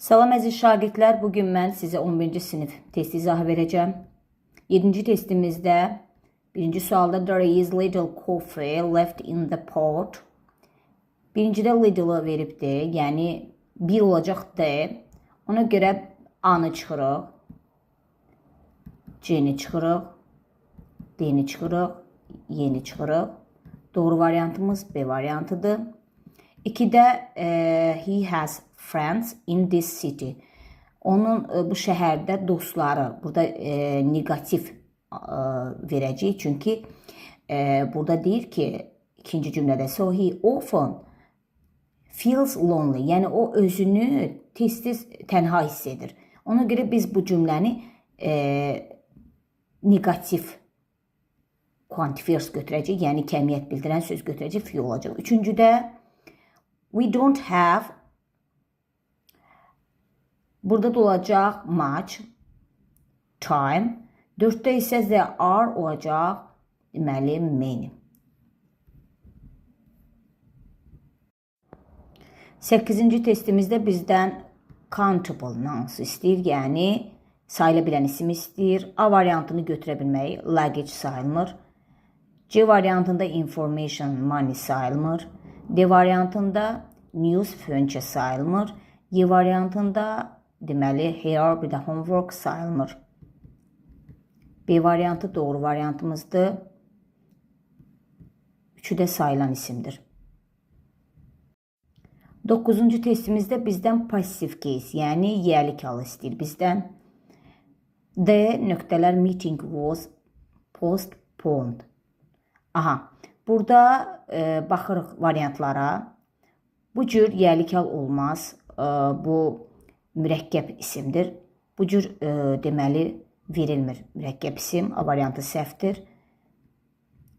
Salam əziz şagirdlər, bu gün mən sizə 11-ci sinif test izahı verəcəm. 7-ci testimizdə birinci sualda there is little coffee left in the pot. Birincidə little-ı veribdi, yəni 1 olacaq D. Ona görə A-nı çıxırıq, C-ni çıxırıq, D-ni çıxırıq, Y-ni çıxırıq. Doğru variantımız B variantıdır. 2-də he has friends in this city. Onun bu şəhərdə dostları, burada neqativ verəcək. Çünki burada deyir ki, ikinci cümlədə so he often feels lonely. Yəni o özünü tez-tez tənha hiss edir. Ona görə biz bu cümləni neqativ quantifiers götürəcəyik, yəni kəmiyyət bildirən söz götürəcək, few olacaq. Üçüncüdə we don't have, burada da olacaq much time. Dörddə isə there are olacaq, deməli many. 8-ci testimizdə bizdən countable nouns istəyir, yəni sayıla bilən isim istəyir. A variantını götürə bilməyi luggage sayılmır. C variantında information money sayılmır. D variantında news furniture sayılmır. Y variantında deməli hair bir də homework sayılmır. B variantı doğru variantımızdır. Üçü də sayılan isimdir. 9-cu testimizdə bizdən passive case, yəni yiyəlik halı istəyir bizdən. D nöqtələr meeting was postponed. Aha, burada baxırıq variantlara. Bu cür yiyəlik hal olmaz. Bu mürəkkəb isimdir. Bu cür deməli verilmir mürəkkəb isim. A variantı səhvdir.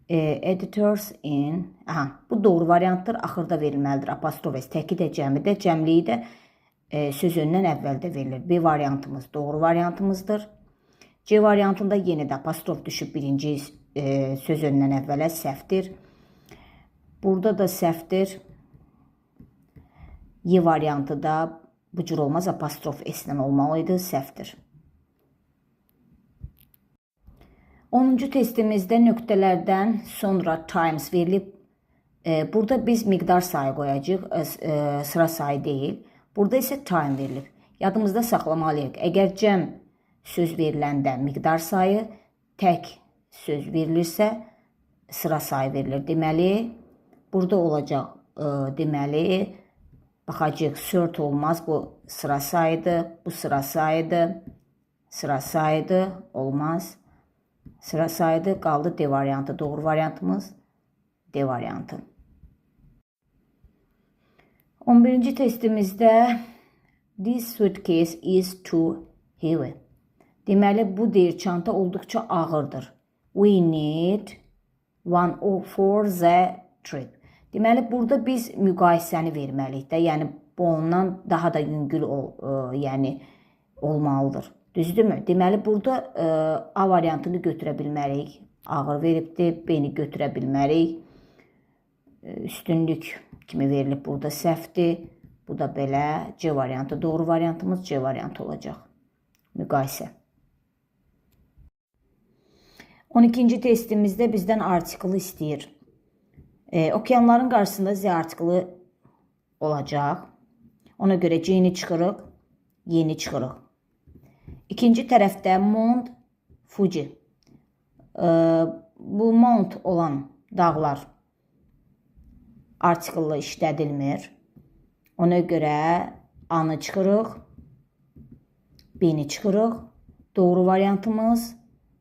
Editors in. Aha, bu doğru variantdır. Axırda verilməlidir. Apostrof s təki də, cəmi də, cəmliyi də söz önündən əvvəldə verilir. B variantımız doğru variantımızdır. C variantında yenə də apostrof düşüb birinci söz önündən əvvələ səhvdir. Burada da səhvdir. Y variantı da bu cür olmaz. Apostrof S-lə olmalıydı. Səhvdir. 10-cu testimizdə nöqtələrdən sonra times verilib. Burada biz miqdar sayı qoyacağıq, sıra sayı deyil. Burada isə time verilib. Yadımızda saxlamalıyıq. Əgər cəm söz veriləndə miqdar sayı, tək söz verilirsə sıra sayı verilir. Deməli, burada olacaq, deməli, baxacağıq, sort olmaz, bu sıra sayıdır, bu sıra sayıdır, sıra sayıdır, olmaz. Sıra sayıdır, qaldı D variantı. Doğru variantımız D variantı. 11-ci testimizdə this suitcase is too heavy. Deməli, bu deyir, çanta olduqca ağırdır. We need one for the trip. Deməli, burada biz müqayisəni verməliyik də. Yəni, bu ondan daha da yüngül yəni, olmalıdır. Düzdürmü? Deməli, burada A variantını götürə bilmərik. Ağır veribdir. B-ni götürə bilmərik. Üstünlük kimi verilib burada səhvdir. Bu da belə. C variantı. Doğru variantımız C variantı olacaq. Müqayisə. 12-ci testimizdə bizdən artiklı istəyir. Okeanların qarşısında Z artiklı olacaq. Ona görə C-ni çıxırıq, Y-ni çıxırıq. İkinci tərəfdə Mount Fuji. Bu Mount olan dağlar artiklı işlədilmir. Ona görə A-nı çıxırıq, B-ni çıxırıq. Doğru variantımız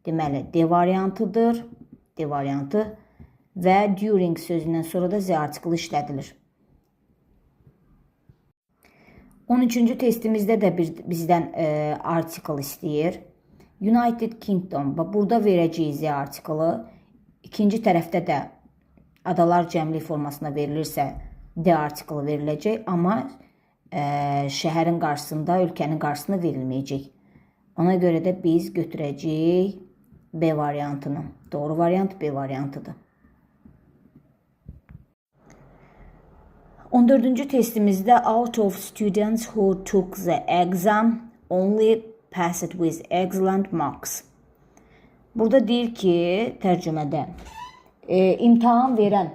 deməli D variantıdır. D variantı və during sözündən sonra da Z artiklı işlədilir. 13-cü testimizdə də bizdən article istəyir. United Kingdom. Bax, burada verəcəyik Z artiklı. İkinci tərəfdə də adalar cəmlik formasına verilirsə D artiklı veriləcək, amma şəhərin qarşısında, ölkənin qarşısında verilməyəcək. Ona görə də biz götürəcəyik B variantını. Doğru variant B variantıdır. 14-cü testimizdə out of students who took the exam only passed with excellent marks. Burada deyir ki, tərcümədə imtahan verən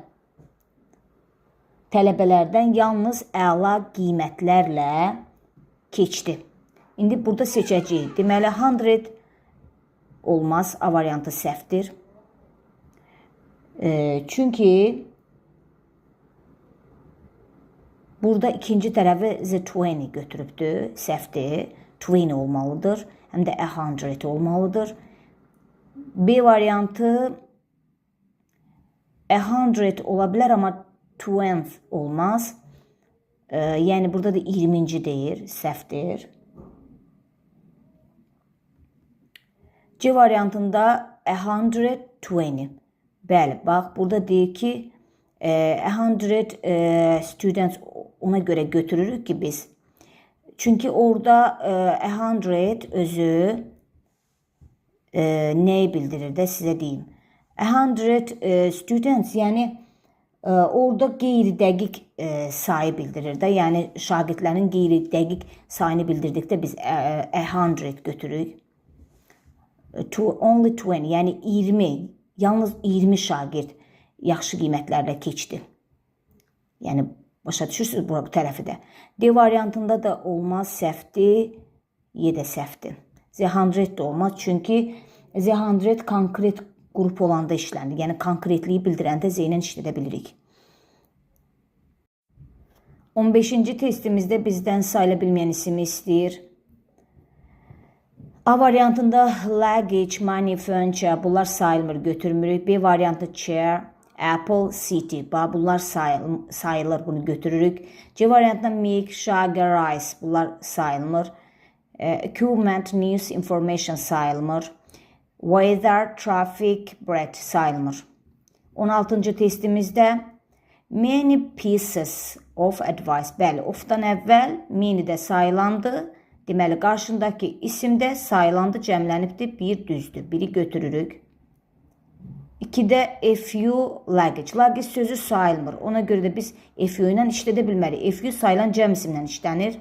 tələbələrdən yalnız əla qiymətlərlə keçdi. İndi burada seçəcəyik. Deməli 100 olmaz. A variantı səhvdir. Çünki burada ikinci tərəfi the 20 götürübdür. Səhvdir. 20 olmalıdır. Həm də 100 olmalıdır. B variantı 100 ola bilər, amma 20 olmaz. Yəni burada da 20-ci deyir, səhvdir. C variantında 120. Bəli, bax burada deyir ki, 100 students ona görə götürürük ki biz. Çünki orada 100 özü nəyi bildirir də sizə deyim. 100 students, yəni orada qeyri-dəqiq sayı bildirir də. Yəni şagirdlərin qeyri-dəqiq sayını bildirdikdə biz 100 götürürük. Only 20, yəni 20, yalnız 20 şagird yaxşı qiymətlərlə keçdi. Yəni başa düşürsünüz bu tərəfi də. D variantında da olmaz, səhvdir. Y də səhvdir. The 100 də olmaz, çünki the 100 konkret qrup olanda işlənir. Yəni konkretliyi bildirəndə Z ilə işlədə bilirik. 15-ci testimizdə bizdən sayıla bilməyən ismi istəyir. A variantında luggage, money, furniture bunlar sayılmır, götürmürük. B variantı chair, apple, city. Bax, bunlar sayılır, bunu götürürük. C variantında milk, sugar, rice bunlar sayılmır. Equipment, news, information sayılmır. Weather, traffic, bread sayılmır. 16-cı testimizdə many pieces of advice. Bəli, ofdan əvvəl many də sayılandı. Deməli, qarşındakı isim də sayılandı, cəmlənibdir. Bir düzdür. Biri götürürük. 2-də a few luggage. Luggage sözü sayılmır. Ona görə də biz a few ilə işlədə bilmərik. A few sayılan cəm isimlə işlənir.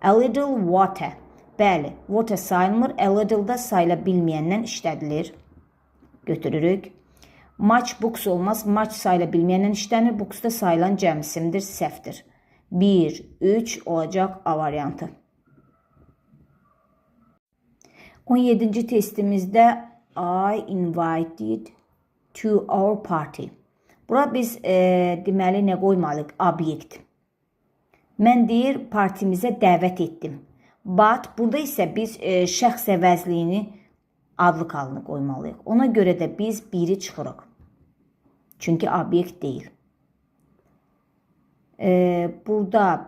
A little water. Bəli, water sayılmır. A little da sayıla bilməyəndən işlədilir. Götürürük. Much books olmaz. Much sayıla bilməyəndən işlənir. Books da sayılan cəm isimdir, səhvdir. 1, 3 olacaq A variantı. 17-ci testimizdə I invited to our party. Bura biz deməli nə qoymalıyıq? Obyekt. Mən deyir partimizə dəvət etdim. But burada isə biz şəxs əvəzliyini adlıq halını qoymalıyıq. Ona görə də biz biri çıxırıq. Çünki obyekt deyil. Burada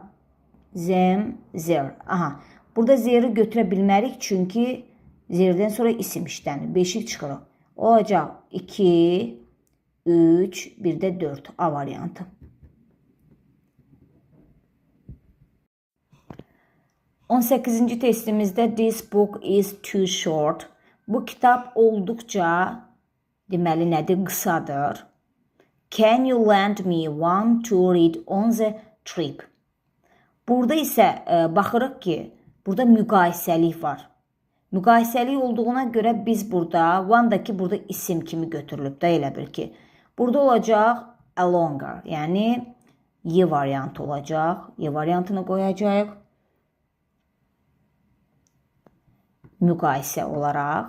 them, there. Aha. Burada there'i götürə bilmərik çünki there'dən sonra isim işlənir. Beşik çıxırıq. Olacaq 2, 3, bir də 4 A variantı. 18-ci testimizdə this book is too short. Bu kitab olduqca deməli nədir? Qısadır. Can you lend me one to read on the trip? Burada isə baxırıq ki, burada müqayisəlik var. Müqayisəlik olduğuna görə biz burada one-dakı burada isim kimi götürülüb də elə bil ki. Burada olacaq a longer, yəni Y variantı olacaq. Y variantını qoyacağıq. Müqayisə olaraq.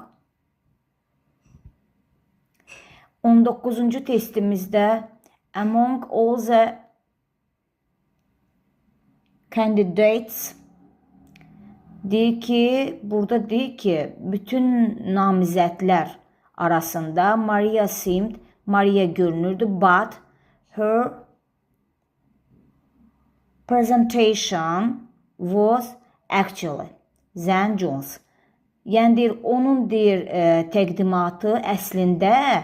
19-cu testimizdə among all the candidates deyir ki, burada deyir ki, bütün namizədlər arasında Maria seemed, Maria görünürdü, but her presentation was actually than Jones. Yəni deyir, onun deyir təqdimatı əslində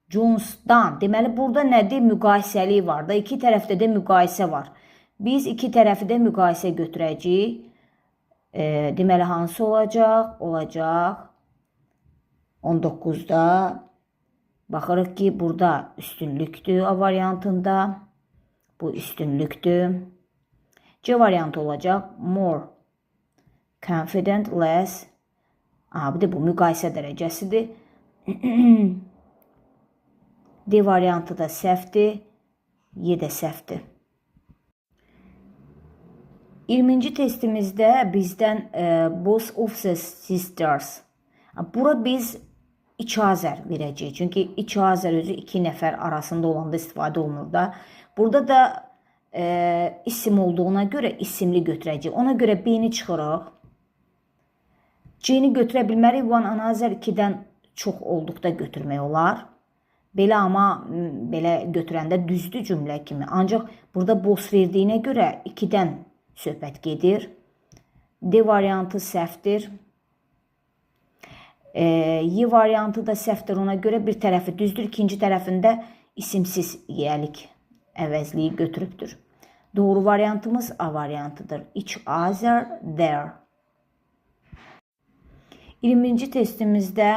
Jones'dan. Deməli burada nədir? Müqayisəlik var da. İki tərəfdə də müqayisə var. Biz iki tərəfi də müqayisə götürəcəyik. Deməli hansı olacaq? Olacaq 19-da. Baxırıq ki, burada üstünlükdür A variantında. Bu üstünlükdür. C variantı olacaq. More confident, less. Aha, bu da bu müqayisə dərəcəsidir. D variantı da səhvdir. Y də səhvdir. 20-ci testimizdə bizdən both of the sisters. Bura biz each other verəcəyik. Çünki each other özü iki nəfər arasında olanda istifadə olunur da. Burada da isim olduğuna görə isimli götürəcəyik. Ona görə B-ni çıxırıq. C-ni götürə bilmərik. One another 2-dən çox olduqda götürmək olar. Belə amma belə götürəndə düzdür cümlə kimi. Ancaq burada both verdiyinə görə 2-dən söhbət gedir. D variantı səhvdir. Y variantı da səhvdir. Ona görə bir tərəfi düzdür, ikinci tərəfində isimsiz yiyəlik əvəzliyi götürübdür. Doğru variantımız A variantıdır. Each other, their. 20-ci testimizdə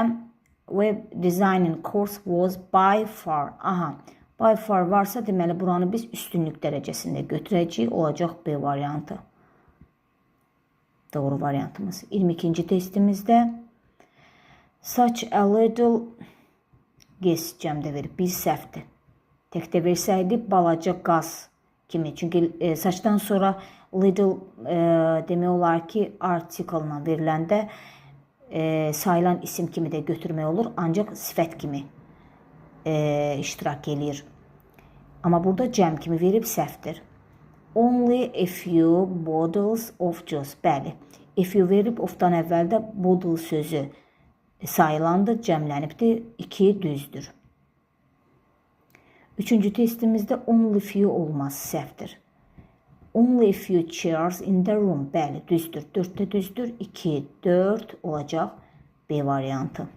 web designing course was by far. Aha, by far varsa deməli buranı biz üstünlük dərəcəsində götürəcəyik. Olacaq B variantı. Doğru variantımız. 22-ci testimizdə such a little gas cəmdə verib. Bir səhvdir. Təkdə versəydi balaca qaz kimi. Çünki such'dan sonra little demək olar ki, article veriləndə sayılan isim kimi də götürmək olur, ancaq sifət kimi iştirak eləyir. Amma burada cəm kimi verib, səhvdir. Only a few bottles of juice. Bəli. A few verib, of'dan əvvəl də bottle sözü sayılandır, cəmlənibdir. 2 düzdür. Üçüncü testimizdə only few olmaz, səhvdir. Only a few chairs in the room. Bəli, düzdür. 4 də düzdür. 2, 4 olacaq B variantı.